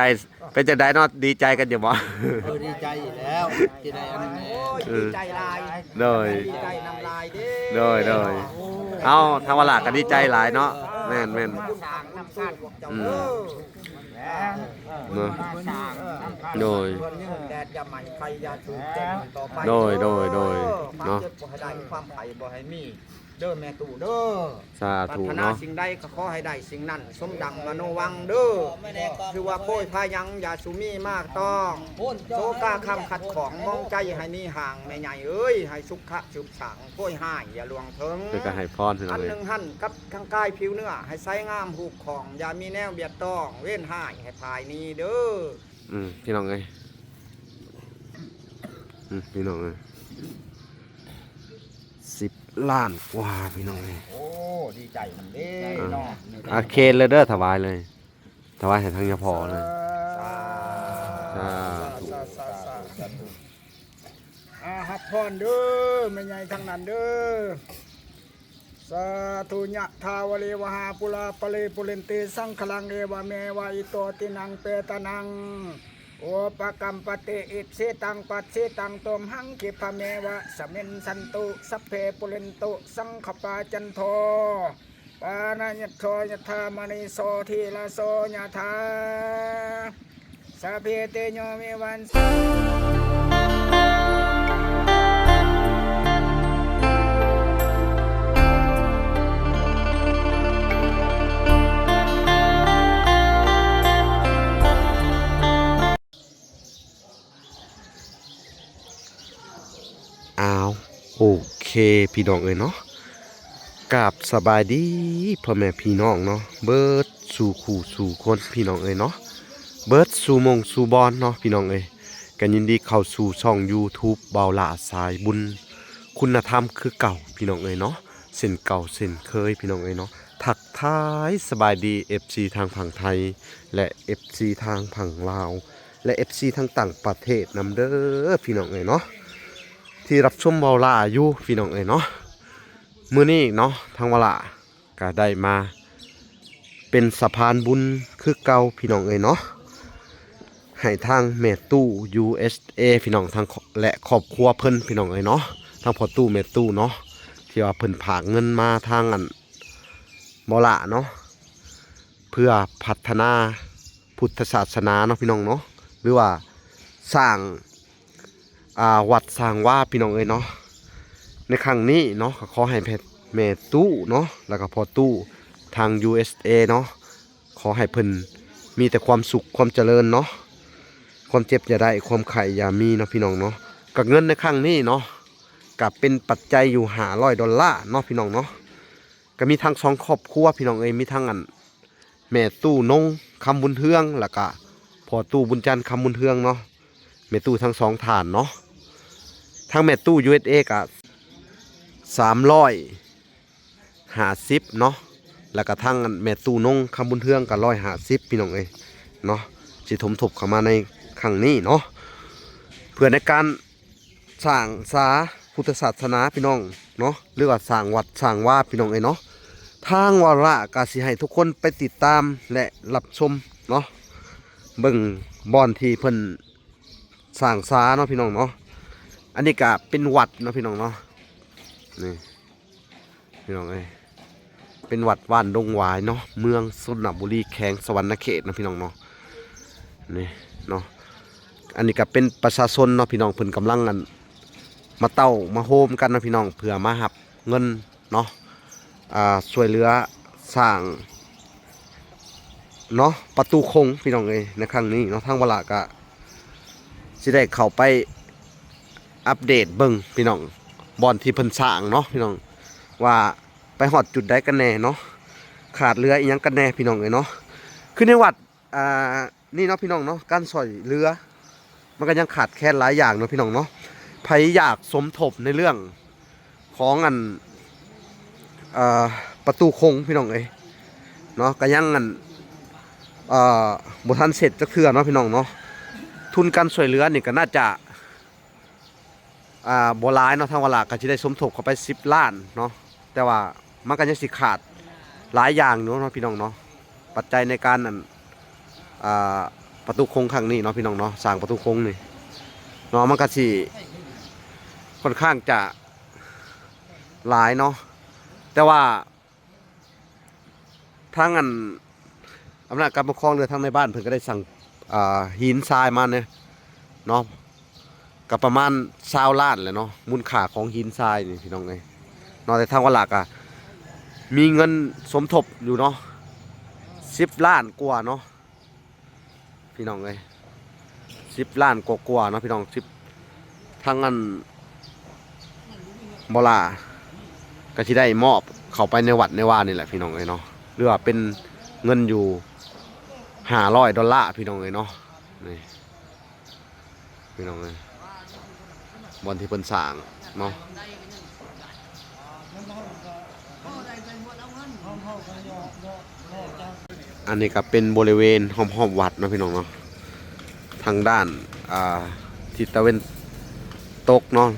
ໃຈ ເປັນຈັ່ງໃດເນາະ ດີໃຈກັນຢູ່ບໍ່? ເອີ ດີໃຈຢູ່ແລ້ວ ທີ່ໄດ້ອັນ ໂອ້ຍ ເອີ ດີໃຈຫຼາຍ ໂດຍ ດີໃຈນຳຫຼາຍເດ້ ໂດຍ ໂດຍ ເອົາ ທາງວາລະກໍດີໃຈຫຼາຍເນາະ ແມ່ນໆ ອືມ ເນາະ ໂດຍ ໂດຍ ໂດຍ ໂດຍ ເນາະ ຄວາມເຈັບບໍ່ໃຫ້ໄດ້ ຄວາມໄຂ້ບໍ່ໃຫ້ມີ ເດີແມ່ຕູ້ເດີ ສາທຸເນາະ ປາດຖະໜາສິ່ງໃດກໍຂໍໃຫ້ໄດ້ສິ່ງນັ້ນ ສົມດັ່ງມະໂນວັງເດີ ຖືວ່າໂພຍພາຍັງຢ່າສູ່ມີມາຕ້ອງ ໂສກາຄຳຂັດຂ້ອງມອງໃຈໃຫ້ໜີຫ່າງ ແມ່ໃຫຍ່ເອີຍ ໃຫ້ສຸຂະສືບສ້າງ ໂພຍຮ້າຍຢ່າລ່ວງເຖິງ ເພິ່ນກໍໃຫ້ພອນ ພີ່ນ້ອງເອີຍ ອັນໜຶ່ງຫັ້ນກັບທາງກາຍຜິວເນື້ອ ໃຫ້ໃສງາມຮູບຄ່ອງ ຢ່າມີແນວບຽດຕ້ອງ ເວນຮ້າຍໃຫ້ພາຍໜີເດີ ອືມ ພີ່ນ້ອງເອີຍ ອືມ ພີ່ນ້ອງເອີຍ ສິບລ້ານກວ່າພີ່ນ້ອງເອີຍ ໂອ້ ດີໃຈນຳເດ້ເນາະ ອ່າ ເຄນເລີຍເດີ ຖວາຍເລີຍ ຖວາຍໃຫ້ທາງຍາພໍ່ເລີຍ ສາທຸ ສາທຸ ອ່າ ຮັບພອນເດີ ແມ່ໃຫຍ່ທາງນັ້ນເດີ ສາທຸ ຍະຖາວາລິວະຫາປູລາປະລິປູເຣນຕິສັງຄະລັງ ເອວະເມວະອິໂຕທິນັງເປຕານັງ ອຸປະກຳປະຕິ ອິດສິຕັງປັດສິຕັງ ຕຸມຫັງຄິປະເມວະສະມິນສັນຕຸ ສັບເພປູເຣນຕຸສັງຄະປາ ຈັນໂທປະນະຍັດໂທ ຍະຖາມະນີໂຊຕິລະໂສຍະຖາ ສາເພເຕໂຍວິວັດ ອ້າວ ໂອເຄ ພີ່ນ້ອງເອີຍເນາະ ກາບສະບາຍດີພໍ່ແມ່ພີ່ນ້ອງເນາະ ເບິດສູ່ຄູ່ສູ່ຄົນ ພີ່ນ້ອງເອີຍເນາະ ເບິດສູ່ໝ່ອງສູ່ບ່ອນເນາະ ພີ່ນ້ອງເອີຍ ກໍຍິນດີເຂົ້າສູ່ຊ່ອງຢູທູບ ເບົາຫຼ້າສາຍບຸນ ຄຸນນະທຳຄືເກົ່າ ພີ່ນ້ອງເອີຍເນາະ ເຊັ່ນເກົ່າເຊັ່ນເຄີຍ ພີ່ນ້ອງເອີຍເນາະ ທັກທາຍສະບາຍດີ ເອັຟຊີ ທາງຝັ່ງໄທ ແລະ ເອັຟຊີ ທາງຝັ່ງລາວ ແລະ ເອັຟຊີ ທາງຕ່າງປະເທດນຳເດີ ພີ່ນ້ອງເອີຍເນາະ ທີ່ຮັບຊົມເບົາຫຼ້າຢູ່ ພີ່ນ້ອງເອີຍເນາະ ມື້ນີ້ເນາະ ທາງວາລະກໍໄດ້ມາເປັນສະພານບຸນຄືເກົ່າ ພີ່ນ້ອງເອີຍເນາະ ໃຫ້ທາງແມ່ຕູ້ ຢູເອັສເອ ພີ່ນ້ອງ ທາງ ແລະ ຄອບຄົວເພິ່ນ ພີ່ນ້ອງເອີຍເນາະ ທາງພໍ່ຕູ້ແມ່ຕູ້ເນາະ ທີ່ວ່າເພິ່ນຝາກເງິນມາທາງອັນ ບໍ່ລະເນາະ ເພື່ອພັດທະນາພຸດທະສາສະໜາເນາະ ພີ່ນ້ອງເນາະ ຫຼືວ່າສ້າງ ອ່າ ວັດສ້າງວາ ພີ່ນ້ອງເອີຍເນາະ ໃນຄັ້ງນີ້ເນາະ ກໍຂໍໃຫ້ແມ່ຕູ້ເນາະ ແລ້ວກໍພໍ່ຕູ້ທາງ ຢູເອັສເອ ເນາະ ຂໍໃຫ້ເພິ່ນມີແຕ່ຄວາມສຸກຄວາມຈະເລີນເນາະ ຄວາມເຈັບຢ່າໄດ້ ຄວາມໄຂ້ຢ່າມີເນາະ ພີ່ນ້ອງເນາະ ກໍເງິນໃນຄັ້ງນີ້ເນາະ ກໍເປັນປັດໄຈຢູ່ຫ້າຮ້ອຍດອນລາເນາະ ພີ່ນ້ອງເນາະ ກໍມີທັງສອງຄອບຄົວ ພີ່ນ້ອງເອີຍ ມີທັງອັນ ແມ່ຕູ້ນົງ ຄຳບຸນເຮືອງ ແລ້ວກະພໍ່ຕູ້ບຸນຈັນ ຄຳບຸນເຮືອງເນາະ ແມ່ຕູ້ທັງສອງທ່ານເນາະ ທາງແມ່ຕູ້ ຢູເອັສເອ ກະສາມຮ້ອຍຫ້າສິບເນາະ ແລ້ວກະທາງແມ່ຕູ້ນົງ ຄຳບຸນເຮືອງ ກະຮ້ອຍຫ້າສິບ ພີ່ນ້ອງເອີຍເນາະ ຊິສົມທົບເຂົ້າມາໃນຄັ້ງນີ້ເນາະ ເພື່ອໃນການ ສ້າງສາພຸດທະສາສະໜາ ພີ່ນ້ອງເນາະ ຫຼືວ່າສ້າງວັດສ້າງວາ ພີ່ນ້ອງເອີຍເນາະ ທາງວາລະກະຊິໃຫ້ທຸກຄົນໄປຕິດຕາມ ແລະ ຮັບຊົມເນາະ ເບິ່ງບ່ອນທີ່ເພິ່ນສ້າງສາເນາະ ພີ່ນ້ອງເນາະ ອັນນີ້ກະເປັນວັດເນາະ ພີ່ນ້ອງເນາະ ນີ້ ພີ່ນ້ອງເອີຍ ເປັນວັດບ້ານດົງຫວາຍເນາະ ເມືອງຊົນນະບູລີ ແຂວງສະຫວັນນະເຂດເນາະ ພີ່ນ້ອງເນາະ ນີ້ເນາະ ອັນນີ້ກໍເປັນປະຊາຊົນເນາະ ພີ່ນ້ອງ ເພິ່ນກຳລັງ ອັນ ມາເຕົ້າມາໂຮມກັນເນາະ ພີ່ນ້ອງ ເພື່ອມາຮັບເງິນເນາະ ອ່າ ຊ່ວຍເຫຼືອສ້າງເນາະ ປະຕູຄົງ ພີ່ນ້ອງເອີຍ ໃນຄັ້ງນີ້ເນາະ ທາງວາລະກະ ຊິໄດ້ເຂົ້າໄປອັບເດດເບິ່ງ ພີ່ນ້ອງ ບ່ອນທີ່ເພິ່ນສ້າງເນາະ ພີ່ນ້ອງ ວ່າໄປຮອດຈຸດໃດກັນແດ່ເນາະ ຂາດເຫຼືອອີ່ຫຍັງກັນແດ່ ພີ່ນ້ອງເອີຍເນາະ ຄືໃນວັດ ອ່າ ນີ້ເນາະ ພີ່ນ້ອງເນາະ ການຊ່ອຍເຫຼືອ ມັນກໍຍັງຂາດແຄນຫຼາຍຢ່າງເນາະ ພີ່ນ້ອງເນາະ ໃຜຢາກສົມທົບໃນເລື່ອງ ຂອງອັນ ເອີ ປະຕູຄົງ ພີ່ນ້ອງເອີຍເນາະ ກໍຍັງອັນ ເອີ ບໍ່ທັນເສັດຈັກເທື່ອເນາະ ພີ່ນ້ອງເນາະ ທຶນການຊ່ວຍເຫຼືອນີ້ກໍໜ້າຈະ ອ່າ ບໍ່ຫຼາຍເນາະ ທາງວາລະກໍຊິໄດ້ສົມທົບເຂົ້າໄປສິບລ້ານເນາະ ແຕ່ວ່າມັນກໍຍັງຊິຂາດຫຼາຍຢ່າງຢູ່ເນາະ ພີ່ນ້ອງເນາະ ປັດໄຈໃນການອັນ ອ່າ ປະຕູໂຄງຄັ້ງນີ້ເນາະ ພີ່ນ້ອງເນາະ, ສ້າງປະຕູໂຄງນີ້ເນາະ ມັນກະຊິຄ່ອນຂ້າງຈະຫຼາຍເນາະ ແຕ່ວ່າ ທາງອັນ ອຳນາດການປົກຄອງ ຫຼື ທາງນາຍບ້ານເພິ່ນກໍໄດ້ສັ່ງ ອ່າ ຫີນຊາຍມາເນາະ ກໍປະມານຊາວລ້ານແຫຼະເນາະ ມູນຄ່າຂອງຫີນຊາຍນີ້ ພີ່ນ້ອງເອີຍເນາະ. ແຕ່ທາງວັດລະກະມີເງິນສົມທົບຢູ່ເນາະ ສິບລ້ານກວ່າເນາະ ພີ່ນ້ອງເອີຍ ສິບລ້ານກວ່າໆເນາະ ພີ່ນ້ອງ. ສິບ ທາງອັນບໍ່ຫຼ້າກໍຊິໄດ້ມອບເຂົ້າໄປໃນວັດໃນວານີ້ແຫຼະ ພີ່ນ້ອງເອີຍເນາະ ຫຼືວ່າເປັນເງິນຢູ່ຫ້າຮ້ອຍໂດລາ ພີ່ນ້ອງເອີຍເນາະ. ນີ້ ພີ່ນ້ອງເອີຍ ບ່ອນທີ່ເພິ່ນສ້າງເນາະ. ອັນນີ້ກໍເປັນບໍລິເວນຮອບໆວັດເນາະ ພີ່ນ້ອງເນາະ, ທາງດ້ານ ອ່າ ທິດຕາເວັນຕົກເນາະ.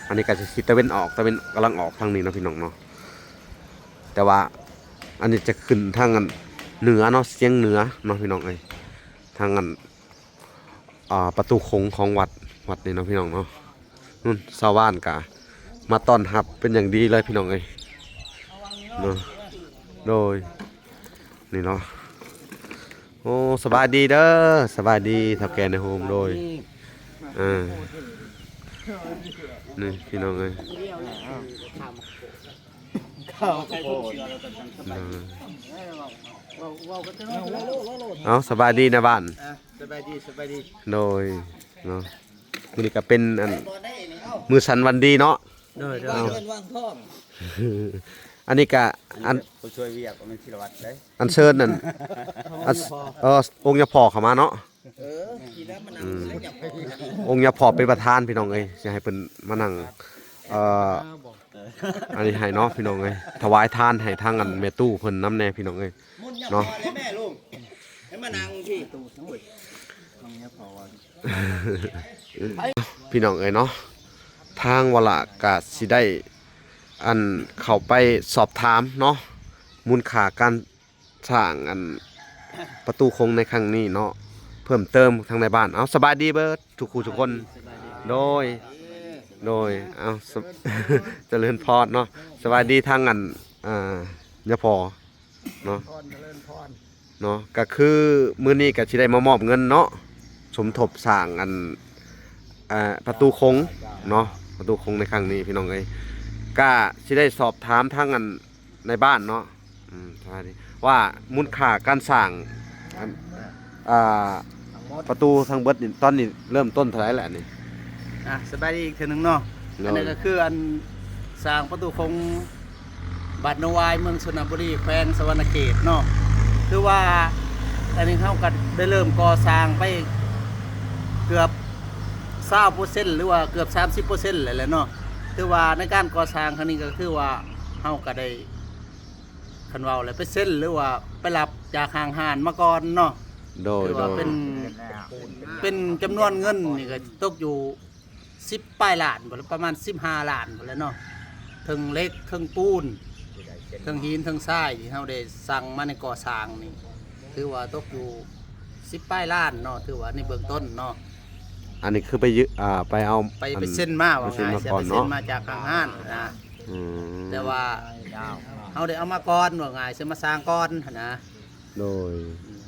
ອັນນີ້ກໍຊິທິດຕາເວັນອອກ ຕາເວັນກຳລັງອອກທາງນີ້ເນາະ ພີ່ນ້ອງເນາະ, ແຕ່ວ່າອັນນີ້ຈະຂຶ້ນທາງອັນເໜືອເນາະ ສຽງເໜືອເນາະ ພີ່ນ້ອງເອີຍ, ທາງອັນ ອ່າ ປະຕູໂຂງຂອງວັດ ວັດນີ້ເນາະ ພີ່ນ້ອງເນາະ. ນັ້ນ ຊາວບ້ານກະມາຕ້ອນຮັບເປັນຢ່າງດີເລີຍ ພີ່ນ້ອງເອີຍເນາະ. ໂດຍ ນີ້ເນາະ. ໂອ້ ສະບາຍດີເດີ ສະບາຍດີເຖົ້າແກ່ນາຍໂຮມ. ໂດຍ ເອີ ນີ້ ພີ່ນ້ອງເອີຍ. ເອົາ ສະບາຍດີນາຍບ້ານ. ອ່ະ ສະບາຍດີ ສະບາຍດີ. ໂດຍເນາະ, ມື້ນີ້ກໍເປັນອັນມື້ສັນວັນດີເນາະ. ໂດຍ ໂດຍ. ເອົາ ອັນນີ້ກະອັນ ຜູ້ຊ່ວຍວຽກ ບໍ່ແມ່ນທິລະວັດເດ້ ອັນເຊີນນັ້ນ ອັນ ເອີ ອົງຍາພໍ່ເຂົ້າມາເນາະ. ເອີ ອືມ ອົງຍາພໍ່ເປັນປະທານ ພີ່ນ້ອງເອີຍ, ຊິໃຫ້ເພິ່ນມານັ່ງ ເອີ ອັນນີ້ໃຫ້ເນາະ ພີ່ນ້ອງເອີຍ, ຖວາຍທານໃຫ້ທາງອັນແມ່ຕູ້ເພິ່ນນຳແດ່ ພີ່ນ້ອງເອີຍເນາະ. ພີ່ນ້ອງເອີຍເນາະ, ທາງວະລະກະຊິໄດ້ອັນເຂົ້າໄປສອບຖາມເນາະ ມູນຄ່າການ ສ້າງອັນປະຕູໂຂງໃນຄັ້ງນີ້ເນາະ ເພີ່ມເຕີມທາງໃນບ້ານ. ເອົາ ສະບາຍດີເບີດທຸກຜູ້ທຸກຄົນ. ໂດຍ ໂດຍ. ເອົາ ສະ ຈະເລີນພອນເນາະ, ສະບາຍດີທາງອັນ ອ່າ ຍາພໍ່ເນາະ ເນາະ. ກະຄືມື້ນີ້ກະຊິໄດ້ມາມອບເງິນເນາະ ສົມທົບສ້າງອັນ ອ່າ ປະຕູໂຂງເນາະ ປະຕູໂຂງໃນຄັ້ງນີ້ ພີ່ນ້ອງເອີຍ, ກະຊິໄດ້ສອບຖາມທາງອັນ ໃນບ້ານເນາະ ອືມ ວ່າມູນຄ່າການສ້າງ ອັນ ອ່າ ປະຕູທັງເບິດນີ້ ຕອນນີ້ເລີ່ມຕົ້ນເທົ່າໃດແລ້ວນີ້? ອ່ະ ສະບາຍດີອີກເທື່ອໜຶ່ງເນາະ. ໂດຍ. ອັນນີ້ກໍຄືອັນສ້າງປະຕູໂຂງບ້ານໜອງຫວາຍ ເມືອງຊົນນະບູລີ ແຂວງສະຫວັນນະເຂດເນາະ, ຄືວ່າອັນນີ້ເຮົາກໍໄດ້ເລີ່ມກໍ່ສ້າງໄປເກືອບຊາວເປີເຊັນ ຫຼືວ່າເກືອບສາມສິບເປີແລ້ວແຫຼະເນາະ. ຖືວ່າໃນການກໍ່ສ້າງຄັ້ງນີ້ກໍຖືວ່າ ເຮົາກໍໄດ້ ຄັນເວົ້າແລ້ວໄປເຊັນ ຫຼືວ່າໄປຮັບຈາກຫ້າງຮ້ານມາກ່ອນເນາະ. ໂດຍ ຖືວ່າເປັນ ໂດຍ ເປັນຈຳນວນເງິນນີ້ກໍຕົກຢູ່ສິບປາຍລ້ານພຸ້ນແຫຼະ ປະມານສິບຫ້າລ້ານພຸ້ນແຫຼະເນາະ, ເຖິງເຫຼັກ ເຖິງປູນ ເຖິງຫີນ ເຖິງຊາຍ ທີ່ເຮົາໄດ້ສັ່ງມາໃນກໍ່ສ້າງນີ້ ຖືວ່າຕົກຢູ່ສິບປາຍລ້ານເນາະ, ຖືວ່າໃນເບື້ອງຕົ້ນເນາະ. ອັນນີ້ຄືໄປຢື ອ່າ ໄປເອົາ ໄປ ໄປເຊັນມາ ເຊັນມາກ່ອນເນາະ ວ່າງ່າຍ ໄປເຊັນມາຈາກທາງຮ້ານນະ. ອືມ ແຕ່ວ່າເຮົາໄດ້ເອົາມາກ່ອນ ວ່າງ່າຍ ຊິມາສ້າງກ່ອນຫັ້ນນະ. ໂດຍ ອືມ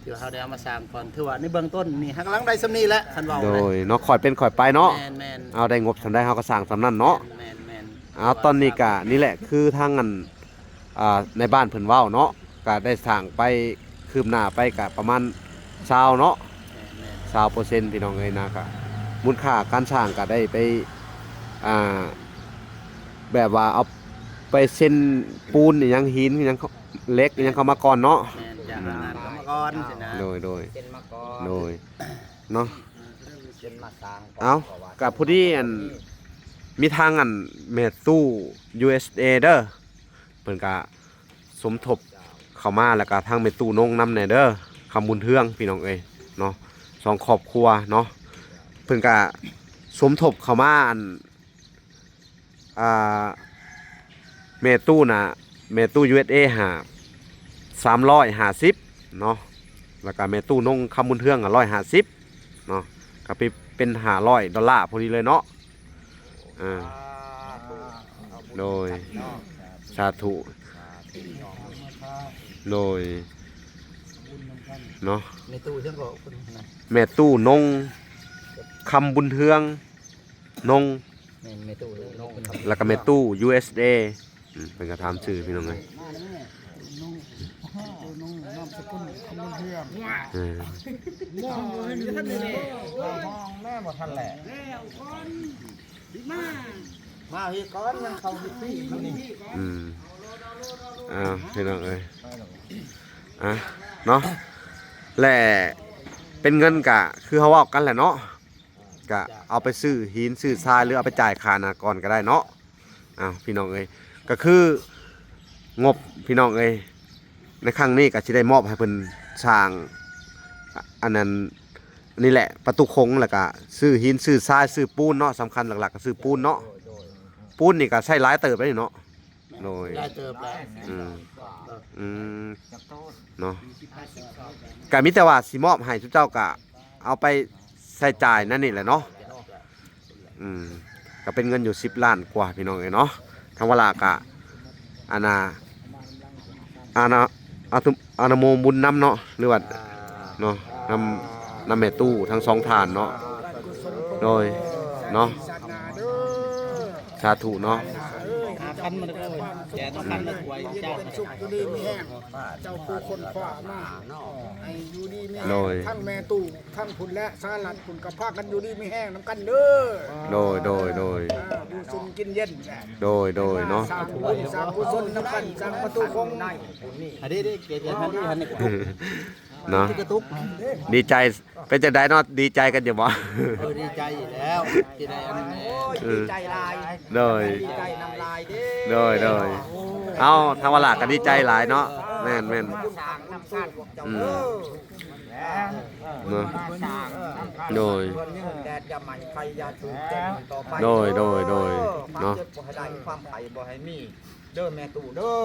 ຖືວ່າເຮົາໄດ້ເອົາມາສ້າງກ່ອນ ຖືວ່າໃນເບື້ອງຕົ້ນນີ້ຫາກຳລັງໄດ້ສ່ຳນີ້ແຫຼະ ຄັນເວົ້າ ໂດຍເນາະ, ຄ່ອຍເປັນຄ່ອຍໄປເນາະ. ແມ່ນໆ ເຮົາໄດ້ງົບສ່ຳໃດເຮົາກໍສ້າງສ່ຳນັ້ນເນາະ. ແມ່ນໆ ເອົາ ຕອນນີ້ກະນີ້ແຫຼະ ຄືທາງອັນ ອ່າ ໃນບ້ານເພິ່ນເວົ້າເນາະ ກະໄດ້ສ້າງໄປ ຄືບໜ້າໄປກະປະມານຊາວເນາະ ແມ່ນໆ ຊາວເປີເຊັນ ພີ່ນ້ອງເອີຍນະ. ກະມູນຄ່າການສ້າງກະໄດ້ໄປ ອ່າ ແບບວ່າເອົາໄປເຊັນປູນອີ່ຫຍັງ ຫີນອີ່ຫຍັງ ເຫຼັກອີ່ຫຍັງເຂົ້າມາກ່ອນເນາະ. ແມ່ນ ຈາກ ອືມ ໂຮງງານເຂົ້າມາກ່ອນຊີ້ນະ. ໂດຍ ໂດຍ ເຊັນມາກ່ອນ ໂດຍເນາະ. ເຊັນມາສ້າງກ່ອນ ເອົາ ເພາະວ່າ ກະພໍດີອັນ ມີທາງອັນແມ່ຕູ້ ຢູເອສເອ ເດີ ເພິ່ນກະສົມທົບເຂົ້າມາ ແລ້ວກະທາງແມ່ຕູ້ນົງນຳແດ່ເດີ ຄຳບຸນເຮືອງ ພີ່ນ້ອງເອີຍເນາະ, ສອງຄອບຄົວເນາະ ເພິ່ນກະສົມທົບເຂົ້າມາ ອັນ ອ່າ ແມ່ຕູ້ນະ ແມ່ຕູ້ ຢູເອສເອ ຫາ ສາມຮ້ອຍຫ້າສິບເນາະ. ແລ້ວກະແມ່ຕູ້ນົງຄຳບຸນເຮືອງ ຮ້ອຍຫ້າສິບເນາະ ກະເປັນ ເປັນຫ້າຮ້ອຍດອນລາພໍດີເລີຍເນາະ. ອ່າ ໂດຍ ສາທຸ ໂດຍ ເນາະ ແມ່ຕູ້ເຮືອງກໍເພິ່ນນະ ແມ່ຕູ້ນົງຄຳບຸນເຮືອງ ນົງ ແມ່ນ ແມ່ຕູ້ເນາະ ແລ້ວກໍແມ່ຕູ້ ຢູເອສເອ ອືມ ເພິ່ນກໍຖາມຊື່ ພີ່ນ້ອງເອີຍ ເອີ ມາພີ້ກ່ອນ ຍັງເຂົ້າພິທີຢູ່ນີ້ ອືມ ອ້າວ ພີ່ນ້ອງເອີຍ ອ່ະ ເນາະ ແລະ ເປັນເງິນກະຄືເຮົາເວົ້າກັນແຫຼະເນາະ ກະເອົາໄປຊື້ຫີນຊື້ຊາຍ ຫຼືເອົາໄປຈ່າຍຄ່າໜ້າກ່ອນກໍໄດ້ເນາະ. ອ້າວ ພີ່ນ້ອງເອີຍ ກໍຄືງົບ ພີ່ນ້ອງເອີຍ ໃນຄັ້ງນີ້ກໍຊິໄດ້ມອບໃຫ້ເພິ່ນສ້າງ ອ- ອັນນັ້ນ ນີ້ແຫຼະ ປະຕູຄົງ ແລ້ວກະຊື້ຫີນຊື້ຊາຍ ຊື້ປູນເນາະ ສຳຄັນຫຼັກໆກໍຊື້ປູນເນາະ. ໂດຍ ໂດຍ ໂດຍ ປູນນີ້ກໍໃຊ້ຫຼາຍເຕີບເດ້ເນາະ. ໂດຍ ຫຼາຍເຕີບແລ້ວ ອືມ ອືມ ເນາະ ກະມີແຕ່ວ່າຊິມອບໃຫ້ຊຸມເຈົ້າກະເອົາໄປໃຊ້ຈ່າຍນັ້ນນີ້ແຫຼະເນາະ. ອືມ ກະເປັນເງິນຢູ່ສິບລ້ານກວ່າ ພີ່ນ້ອງເອີຍເນາະ. ທາງວາລາກະ ອັນນ່າ ອານາ ອາຕຸ ອານະໂມບຸນນຳເນາະ ຫຼືວ່າ ເນາະ ນຳ ນຳແມ່ຕູ້ທັງສອງທ່ານເນາະ. ໂດຍ ເນາະ ສາທຸເນາະ. ຫ້າພັນມັນກໍແຈກ ຫ້າພັນມັນກວຍ ຄວາມສຸກຢູ່ດີມີແຮງ ເຈົ້າຜູ້ຄົ້ນຄວ້າມາ ໃຫ້ຢູ່ດີມີແຮງ ໂດຍ ທັງແມ່ຕູ້ທັງພຸ້ນ ແລະ ສະຫະລັດພຸ້ນ ກໍພາກັນຢູ່ດີມີແຮງນຳກັນເດີ. ໂດຍ ໂດຍ ໂດຍ ອ່າ ຢູ່ຊຸ່ມກິນເຢັນແຫຼະ. ໂດຍ ໂດຍ ເນາະ ສ້າງບຸນສ້າງກຸສົນນຳກັນ ສ້າງປະຕູຄົງ ອັນນີ້ເດ້ ເກດອັນນີ້ ອັນນີ້ ເນາະ ກະຕຸກ ດີໃຈ ເປັນຈັ່ງໃດເນາະ ດີໃຈກັນຢູ່ບໍ່? ເອີ ດີໃຈຢູ່ແລ້ວ ທີ່ໄດ້ອັນນີ້ ເອີ ດີໃຈຫຼາຍ ໂດຍ ດີໃຈນຳຫຼາຍເດ້. ໂດຍ ໂດຍ ເອົາ ທາງວາລາກໍດີໃຈຫຼາຍເນາະ. ແມ່ນ ແມ່ນ ອືມ ເນາະ ໂດຍ ແດດຢ່າໄໝ ໄຟຢ່າຖືກ ຕໍ່ໄປ ໂດຍ ໂດຍ ໂດຍ ເນາະ ຄວາມເຈັບບໍ່ໃຫ້ໄດ້ ຄວາມໄຂ້ບໍ່ໃຫ້ມີ ເດີແມ່ຕູ້ເດີ.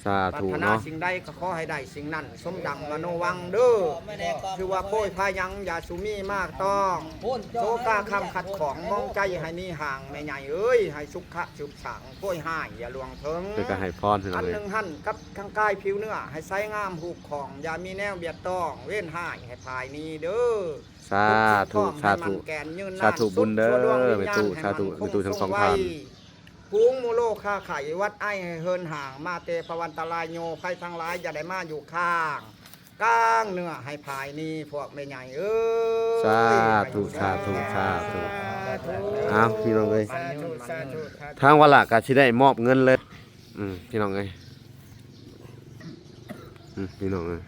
ສາທຸເນາະ. ປາດຖະໜາສິ່ງໃດກໍຂໍໃຫ້ໄດ້ສິ່ງນັ້ນ ສົມດັ່ງມະໂນຫວັງເດີ. ຖືວ່າໂພຍພາຍັງຢ່າສູ່ມີມາຕ້ອງ ໂສກາຄຳຂັດຂ້ອງ ມອງໃຈໃຫ້ໜີຫ່າງ ແມ່ໃຫຍ່ເອີຍ ໃຫ້ສຸຂະສືບສ້າງ ໂພຍຮ້າຍຢ່າລ່ວງເຖິງ ເພິ່ນກໍໃຫ້ພອນ ອັນໜຶ່ງຫັ້ນກັບທາງກາຍຜິວເນື້ອ ໃຫ້ໃສງາມຮູບຄ່ອງ ຢ່າມີແນວບຽດຕ້ອງ ເວນຮ້າຍໃຫ້ພາຍໜີເດີ. ສາທຸ ສາທຸ ສາທຸບຸນເດີແມ່ຕູ້ ສາທຸແມ່ຕູ້ທັງສອງທ່ານ. ຝູງໂມໂລຄາໄຂ້ຫວັດໄອໃຫ້ເຫີນຫ່າງ ມາເຕພະວັນຕະລາຍໂຍ ໄພທັງຫຼາຍຢ່າໄດ້ມາຢູ່ຂ້າງ ກາງເນື້ອໃຫ້ພາຍໜີ ພວກແມ່ໃຫຍ່ເອີຍ. ສາທຸ ສາທຸ ສາທຸ. ອ້າວ ພີ່ນ້ອງເອີຍ ສາທຸ ສາທຸ ສາທຸ. ທາງວາລາກະຊິໄດ້ມອບເງິນເລີຍ ອືມ ພີ່ນ້ອງເອີຍ ອືມ ພີ່ນ້ອງເອີຍ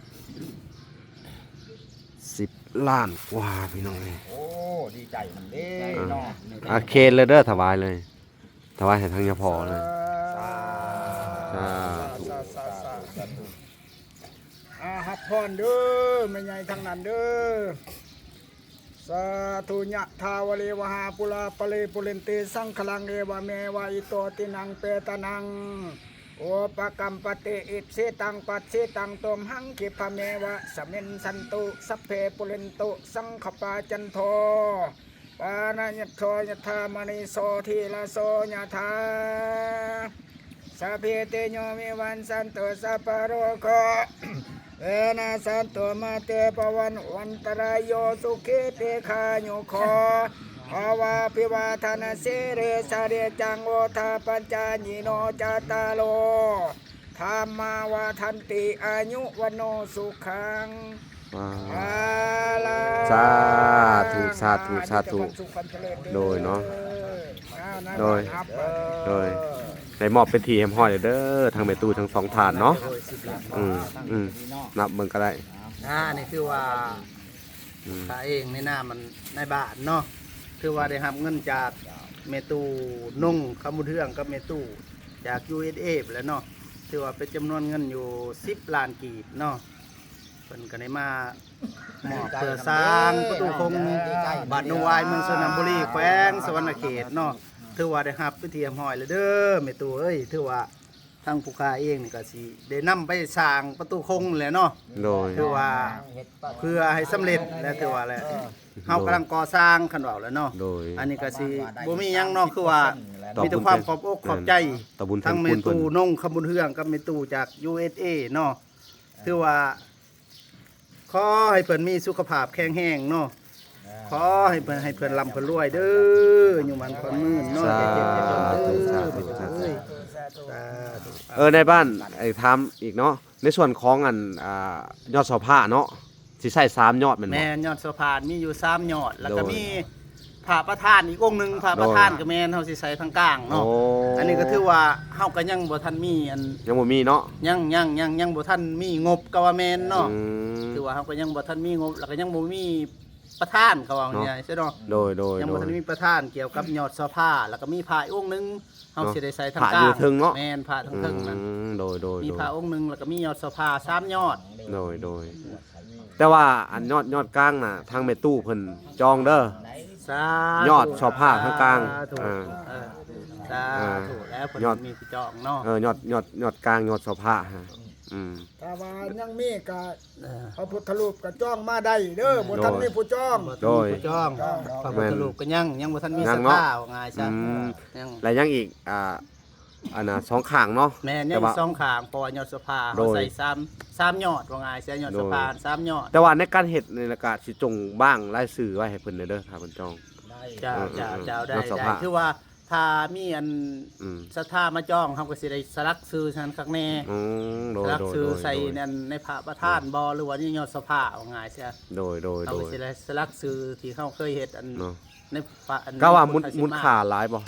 ສິບລ້ານກວ່າ ພີ່ນ້ອງເອີຍ. ໂອ້ ດີໃຈນຳເດ້ເນາະ. ອ່າ ເຄນເລີຍເດີ ຖວາຍເລີຍ ຖວາຍໃຫ້ທາງຍາພໍ່ເລີຍ. ສາທຸ ສາທຸ ສາທຸ. ອ່າ ຮັບພອນເດີ ແມ່ໃຫຍ່ທັງນັ້ນເດີ. ສາທຸ ຍະຖາວາລິວະຫາປູລາປະລິປູເຣນຕິສັງຄະລັງ ເອວະເມວະ ອິໂຕ ຕິນັງ ເປຕານັງ ອຸປະກັມປະຕິ ອິຊິຕັງ ປັດສິຕັງ ຕຸມຫັງ ຄິປະເມວະ ສະມິນສັນຕຸ ສັບເພ ປູເຣນຕຸ ສັງຄະປາ ຈັນໂທ ປະນະຍັດໂທ ຍະຖາ ມະນີ ໂຊຕິລະໂສ ຍະຖາ ສັບພີຕິໂຍ ວິວັດສັນຕຸ ສັບພະໂລໂຄ ວິນາສະຕຸ ມາເຕພະວັດ ວັນຕະລາໂຍ ສຸຂີ ດີຄາຍຸໂຄ ພະວາ ອະພິວາທະນະສີລິສະນິດຈັງ ວຸດທາປັດຈາຍິໂນ ຈາຕາໂລ ທຳມາ ວັດທັນຕິ ອາຍຸ ວັນໂນ ສຸຂັງ ພະລັງ. ສາທຸ ສາທຸ ສາທຸ. ໂດຍເນາະ ໂດຍ ໂດຍ ໄດ້ມອບເປັນທີ່ຮຽບຮ້ອຍແລ້ວເດີ ທັງແມ່ຕູ້ທັງສອງທ່ານເນາະ. ອືມ ອືມ ນັບເບິ່ງກໍໄດ້. ອ່າ ນີ້ຄືວ່າ ອືມ ຂ້າເອງໃນນາມອັນນາຍບ້ານເນາະ ຖືວ່າໄດ້ຮັບເງິນຈາກແມ່ຕູ້ນົງຄຳບຸນເຮືອງ ກັບແມ່ຕູ້ຈາກ ຢູເອສເອ ພຸ້ນແຫຼະເນາະ ຖືວ່າເປັນຈຳນວນເງິນຢູ່ສິບລ້ານກີບເນາະ. ເພິ່ນກໍໄດ້ມາມອບເພື່ອສ້າງປະຕູຄົງ ບ້ານດົງຫວາຍ ເມືອງຊະນະບູລີ ແຂວງສະຫວັນນະເຂດເນາະ. ຖືວ່າໄດ້ຮັບເປັນທີ່ຮຽບຮ້ອຍແລ້ວເດີແມ່ຕູ້ເອີຍ ຖືວ່າ ທາງຜູ້ຂ້າເອງນີ້ກໍຊິໄດ້ນຳໄປສ້າງປະຕູຄົງແຫຼະເນາະ ໂດຍ ຖືວ່າເພື່ອໃຫ້ສຳເລັດແຫຼະ ຖືວ່າແຫຼະ ເຮົາກຳລັງກໍ່ສ້າງ ຄັນເວົ້າແຫຼະເນາະ ໂດຍ ອັນນີ້ກໍຊິບໍ່ມີຫຍັງເນາະ ຄືວ່າມີແຕ່ຄວາມຂອບອົກຂອບໃຈ ທາງແມ່ຕູ້ນົງຄຳບຸນເຮືອງກັບແມ່ຕູ້ຈາກ ຢູເອສເອ ເນາະ ຖືວ່າ ຂໍໃຫ້ເພິ່ນມີສຸຂະພາບແຂງແຮງເນາະ ຂໍໃຫ້ເພິ່ນ ໃຫ້ເພິ່ນລ່ຳເພິ່ນລວຍເດີ ຢູ່ໝັ້ນຂວັນໝື່ນເນາະ ສາທຸ ຢ່າເຈັບຢ່າຈົນເດີ ສາທຸ ສາທຸ ສາທຸ ເອີ ນາຍບ້ານ ໄອ້ຖາມອີກເນາະ ໃນສ່ວນຂອງອັນ ອ່າ ຍອດເສົາພ້າເນາະ ຊິໃຊ້ສາມຍອດແມ່ນບໍ່? ແມ່ນ ຍອດເສົາພ້າມີຢູ່ສາມຍອດ ແລ້ວກໍ ໂດຍ ມີ ພະປະທານອີກອົງໜຶ່ງ ພະປະທານ ໂດຍ ກໍແມ່ນເຮົາຊິໃສ່ທາງກາງເນາະ ໂອ້ ອັນນີ້ກໍຖືວ່າເຮົາກໍຍັງບໍ່ທັນມີອັນ ຍັງບໍ່ມີເນາະ ຍັງ ຍັງ ຍັງ ຍັງບໍ່ທັນມີງົບກໍວ່າແມ່ນເນາະ ອືມ ຖືວ່າເຮົາກໍຍັງບໍ່ທັນມີງົບ ແລ້ວກໍຍັງບໍ່ມີປະທານ ເຂົາເວົ້າ ເນາະ ງ່າຍໆຊະເນາະ ໂດຍ ໂດຍ ຍັງບໍ່ທັນ ໂດຍ ມີປະທານ ກ່ຽວກັບຍອດເສົາພ້າ ແລ້ວກໍມີພະອີກອົງໜຶ່ງ ເຮົາ ເນາະ ຊິໄດ້ໃສ່ທາງກາງ ພະຢູ່ເທິງເນາະ ແມ່ນ ພະເທິງໆນັ້ນ ອືມ ໂດຍ ໂດຍ ມີ ໂດຍ ພະອົງໜຶ່ງ ແລ້ວກໍມີຍອດເສົາພ້າສາມຍອດ ໂດຍ ໂດຍ ແຕ່ວ່າອັນຍອດ ຍອດກາງນະ ທາງແມ່ຕູ້ເພິ່ນຈອງເດີ ສາທຸ ຍອດເສົາພ້າທາງກາງ ສາທຸ ອ່າ ເອີ ສາທຸ ອ່າ ແລ້ວເພິ່ນຍອດ ມີຜູ້ຈອງເນາະ ເອີ ຍອດ ຍອດ ຍອດກາງ ຍອດເສົາພ້າ ອືມ ຖ້າວ່າຍັງມີກໍ ເອີ ພະພຸດທະຮູບກໍຈອງມາໄດ້ເດີ ບໍ່ທັນ ໂດຍ ມີຜູ້ຈອງ ບໍ່ທັນມີຜູ້ຈອງ ໂດຍ ພະພຸດທະຮູບກໍຍັງ ຍັງບໍ່ທັນມີ ຍັງເນາະ ສັດທາ ວ່າງ່າຍຊະ ອືມ ຍັງ ແລະຍັງອີກ ອ່າ ອັນນ່າ ສອງຂ້າງເນາະ ແມ່ນ ຍັງ ແຕ່ວ່າ ອີກສອງຂ້າງ ເພາະວ່າຍອດໂສພາ ໂດຍ ເຮົາໃສ່ສາມ ສາມຍອດ ວ່າງ່າຍຊະ ຍອດໂສພາ ໂດຍ ສາມຍອດ ແຕ່ວ່າໃນການເຮັດນີ້ລະກະຊິຈົ່ງບາງລາຍຊື່ໄວ້ໃຫ້ເພິ່ນແດ່ເດີ ຖ້າເພິ່ນຈອງ ເຈົ້າ ເອີ ເຈົ້າ ເຈົ້າ ໄດ້ ຍອດໂສພາ ໄດ້ ຄືວ່າຖ້າມີອັນ ອືມ ສັດທາມາຈອງ ເຮົາກໍຊິໄດ້ສະຫຼັກຊື່ໃສ່ຫັ້ນຄັກແນ່ ອືມ ໂດຍ ສະຫຼັກຊື່ ໂດຍ ໃສ່ ໂດຍ ໃນພະປະທານບໍ ຫຼືວ່າໃນຍອດໂສພາ ວ່າງ່າຍຊະ ໂດຍ ໂດຍ ເຮົາກໍຊິໄດ້ສະຫຼັກຊື່ທີ່ເຮົາເຄີຍເຮັດອັນ ເນາະ ໃນພະ ອັນ ກະວ່າມູນ ມູນຄ່າຫຼາຍບໍ່?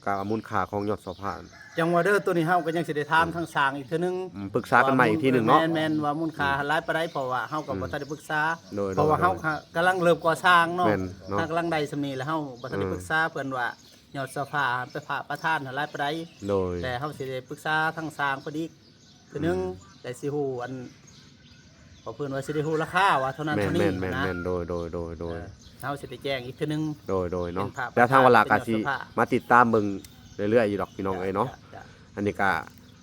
ກະມູນຄ່າຂອງຍອດໂສພາ ຈັ່ງວ່າເດີ ໂຕນີ້ເຮົາກໍຍັງຊິໄດ້ຖາມ ອືມ ທາງຊ່າງອີກເທື່ອໜຶ່ງ ອືມ ປຶກສາກັນໃໝ່ອີກທີໜຶ່ງເນາະ ແມ່ນ ແມ່ນ ວ່າມູນຄ່າ ອືມ ຫຼາຍປານໃດ ເພາະວ່າເຮົາກໍ ອືມ ບໍ່ທັນໄດ້ປຶກສາ ໂດຍ ເພາະວ່າເຮົາ ໂດຍ ກຳລັງເລີ່ມກໍ່ສ້າງເນາະ ແມ່ນເນາະ ເຮົາກຳລັງໄດ້ສ່ຳນີ້ແລ້ວ ເຮົາບໍ່ທັນໄດ້ ອືມ ປຶກສາເພິ່ນວ່າຍອດໂສພາ ໄປພະປະທານຫັ້ນຫຼາຍປານໃດ ໂດຍ ແຕ່ເຮົາຊິໄດ້ປຶກສາທາງຊ່າງເພິ່ນອີກ ເທື່ອໜຶ່ງ ອືມ ແຕ່ຊິຮູ້ອັນ ເພາະເພິ່ນວ່າຊິໄດ້ຮູ້ລາຄາວ່າເທົ່ານັ້ນ ແມ່ນ ເທົ່ານີ້ ແມ່ນ ນະ ແມ່ນ ໂດຍ ໂດຍ ໂດຍ ເອີ ເຮົາຊິໄດ້ແຈ້ງອີກເທື່ອໜຶ່ງ ໂດຍ ໂດຍ ເນາະ ແຕ່ທາງວາລາກະຊິມາຕິດຕາມເບິ່ງເລື້ອຍໆຢູ່ດອກ ພີ່ນ້ອງເອີຍເນາະ ເຈົ້າ ເຈົ້າ ອັນນີ້ກະ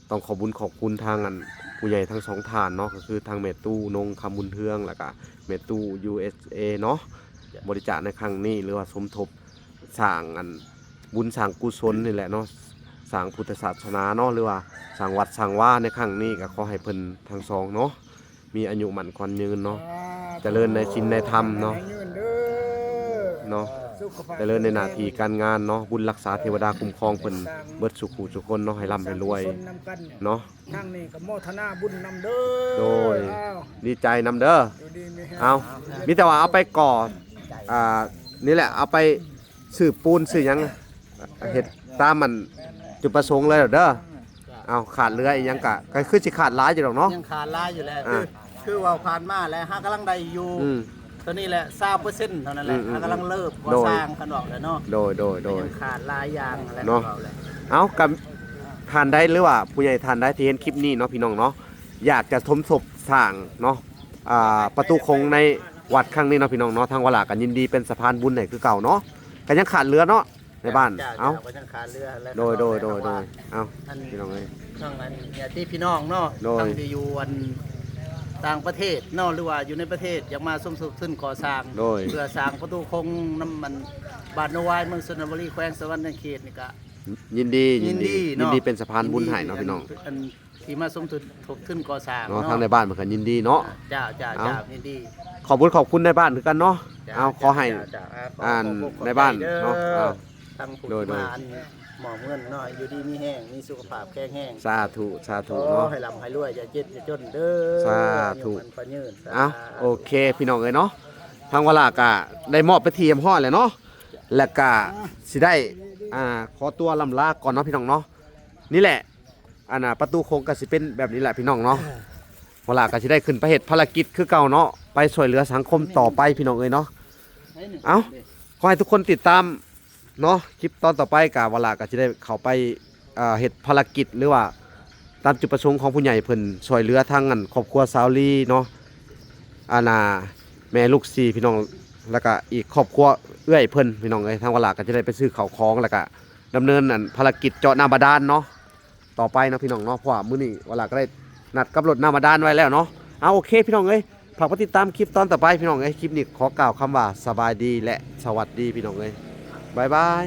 ຕ້ອງຂອບບຸນຂອບຄຸນທາງອັນຜູ້ໃຫຍ່ທັງສອງທ່ານເນາະ ກໍຄືທາງແມ່ຕູ້ນົງຄຳບຸນເຮືອງ ແລ້ວກະແມ່ຕູ້ ຢູເອສເອ ເນາະ ເຈົ້າ ບໍລິຈາກໃນຄັ້ງນີ້ ຫຼືວ່າສົມທົບ ສ້າງອັນບຸນສ້າງກຸສົນນີ້ແຫຼະເນາະ ສ້າງພຸດທະສາສະໜາເນາະ ຫຼືວ່າສ້າງວັດສ້າງວາໃນຄັ້ງນີ້ ກໍຂໍໃຫ້ເພິ່ນທັງສອງເນາະ ມີອາຍຸໝັ້ນຂວັນຍືນເນາະ ສາທຸ ຈະເລີນໃນສິນໃນທຳເນາະ ໃຫ້ຍືນເດີ ເນາະ ສຸຂະພາບ ຈະເລີນໃນໜ້າທີ່ການງານເນາະ ບຸນຮັກສາເທວະດາຄຸ້ມຄອງເພິ່ນເບິດສູ່ຜູ້ສູ່ຄົນເນາະ ໃຫ້ລ່ຳໃຫ້ລວຍ ສ້າງກຸສົນນຳກັນ ເນາະ ທາງນີ້ກໍໂມທະນາບຸນນຳເດີ ໂດຍ ອ້າວ ດີໃຈນຳເດີ ຢູ່ດີມີແຮງ ເອົາ ມີແຕ່ວ່າເອົາໄປກໍ່ ອ່າ ນີ້ແຫຼະ ເອົາໄປຊື້ປູນຊື້ຫຍັງ ເຮັດຕາມອັນຈຸດປະສົງເລີຍເດີ ເອົາ ຂາດເຫຼືອອີຫຍັງກະ ກໍຄືຊິຂາດຫຼາຍຢູ່ດອກເນາະ ຍັງຂາດຫຼາຍຢູ່ແຫຼະ ອ່າ ຄື ຄືເວົ້າຜ່ານມາແຫຼະ ຫາກຳລັງໄດ້ຢູ່ ອືມ ຕົວນີ້ແຫຼະ ຊາວເປີເຊັນເທົ່ານັ້ນແຫຼະ ອືມໆໆ ຫາກຳລັງເລີ່ມກໍ່ສ້າງ ໂດຍ ຄັນເວົ້າແຫຼະເນາະ ໂດຍ ໂດຍ ໂດຍ ຍັງຂາດຫຼາຍຢ່າງແຫຼະ ເນາະ ເວົ້າແຫຼະ ເອົາ ກັບທ່ານໃດ ຫຼືວ່າຜູ້ໃຫຍ່ທ່ານໃດທີ່ເຫັນຄລິບນີ້ເນາະ ພີ່ນ້ອງເນາະ ຢາກຈະສົມທົບສ້າງເນາະ ອ່າ ປະຕູຄົງໃນວັດຄັ້ງນີ້ເນາະ ພີ່ນ້ອງເນາະ ທາງວາລາກໍຍິນດີເປັນສະພານບຸນໃຫ້ຄືເກົ່າເນາະ ກໍຍັງຂາດເຫຼືອເນາະ ໃນບ້ານ ເຈົ້າ ເອົາ ເຈົ້າ ກໍຍັງຂາດເຫຼືອແຫຼະ ໂດຍ ໂດຍ ໂດຍ ເນາະ ໂດຍ ເອົາ ອັນ ພີ່ນ້ອງເອີຍ ທາງອັນຍາດຕິພີ່ນ້ອງເນາະ ໂດຍ ທາງທີ່ຢູ່ອັນຕ່າງປະເທດເນາະ ຫຼືວ່າຢູ່ໃນປະເທດ ຢາກມາສົມທົບທຶນກໍ່ສ້າງ ໂດຍ ເພື່ອສ້າງປະຕູຄົງນຳອັນບ້ານໂນວາຍ ເມືອງຊົນນະບູລີ ແຂວງສະຫວັນນະເຂດນີ້ກະ ຍິນດີ ຍິນດີ ຍິນດີເນາະ ຍິນດີເປັນສະພານບຸນໃຫ້ເນາະ ພີ່ນ້ອງ ອັນ ທີ່ມາສົມທົບທຶນກໍ່ສ້າງເນາະ ເນາະ ທາງໃນບ້ານເພິ່ນກໍຍິນດີເນາະ ເຈົ້າ ເຈົ້າ ເອົາ ເຈົ້າ ຍິນດີ ຂອບຄຸນຂອບຄຸນໃນບ້ານຄືກັນເນາະ ເຈົ້າ ເອົາ ເຈົ້າ ຂໍໃຫ້ ເຈົ້າ ເຈົ້າ ອ່າ ຂອບ ຂອບໃນບ້ານເນາະ ເຈົ້າ ເອົາ ທັງຜູ້ ໂດຍ ທີ່ມາ ໂດຍ ອັນ ມອບເງິນເນາະ ຢູ່ດີມີແຮງ ມີສຸຂະພາບແຂງແຮງ ສາທຸ ສາທຸ ຂໍ ເນາະ ໃຫ້ລ່ຳໃຫ້ລວຍ ຢ່າເຈັບຢ່າຈົນເດີ ສາທຸ ອາຍຸໝັ້ນຂວັນຍືນ ສາ ເອົ້າ ໂອເຄ ພີ່ນ້ອງເອີຍເນາະ ທາງວາລາກະໄດ້ມອບເປັນທີ່ຮຽບຮ້ອຍແລ້ວເນາະ ແລ້ວກະຊິໄດ້ ອ່າ ຂໍຕົວລ່ຳລາກ່ອນເນາະ ພີ່ນ້ອງເນາະ ນີ້ແຫຼະ ອັນນ່າ ປະຕູຄົງກໍຊິເປັນແບບນີ້ແຫຼະພີ່ນ້ອງເນາະ ເອີ ວາລາກໍຊິໄດ້ຂຶ້ນໄປເຮັດພາລະກິດຄືເກົ່າເນາະ ໄປຊ່ວຍເຫຼືອສັງຄົມຕໍ່ໄປພີ່ນ້ອງເອີຍເນາະ ເອົ້າ ຂໍໃຫ້ທຸກຄົນຕິດຕາມເນາະ ຄລິບຕອນຕໍ່ໄປກໍ ວາລາກໍຊິໄດ້ເຂົ້າໄປ ເຮັດພາລະກິດ ຫຼືວ່າຕາມຈຸດປະສົງຂອງຜູ້ໃຫຍ່ເພິ່ນຊ່ວຍເຫຼືອທາງອັນຄອບຄົວສາວລີເນາະ ອັນນ່າ ແມ່ລູກສີ່ພີ່ນ້ອງ ແລ້ວກໍອີກຄອບຄົວເອື້ອຍເພິ່ນພີ່ນ້ອງເອີຍ ທາງວາລາກໍຈະໄດ້ໄປຊື້ເຂົ້າຂອງ ແລ້ວກໍດຳເນີນອັນພາລະກິດເຈາະນ້ຳບາດານເນາະ ຕໍ່ໄປເນາະພີ່ນ້ອງເນາະ ເພາະວ່າມື້ນີ້ວາລາກໍໄດ້ນັດກັບລົດນ້ຳບາດານໄວ້ແລ້ວເນາະ. ເອົາ ໂອເຄພີ່ນ້ອງເອີຍ ຝາກໄປຕິດຕາມຄລິບຕອນຕໍ່ໄປພີ່ນ້ອງເອີຍ. ຄລິບນີ້ຂໍກ່າວຄຳວ່າສະບາຍດີ ແລະ ສະຫວັດດີພີ່ນ້ອງເອີຍ ບາຍບາຍ.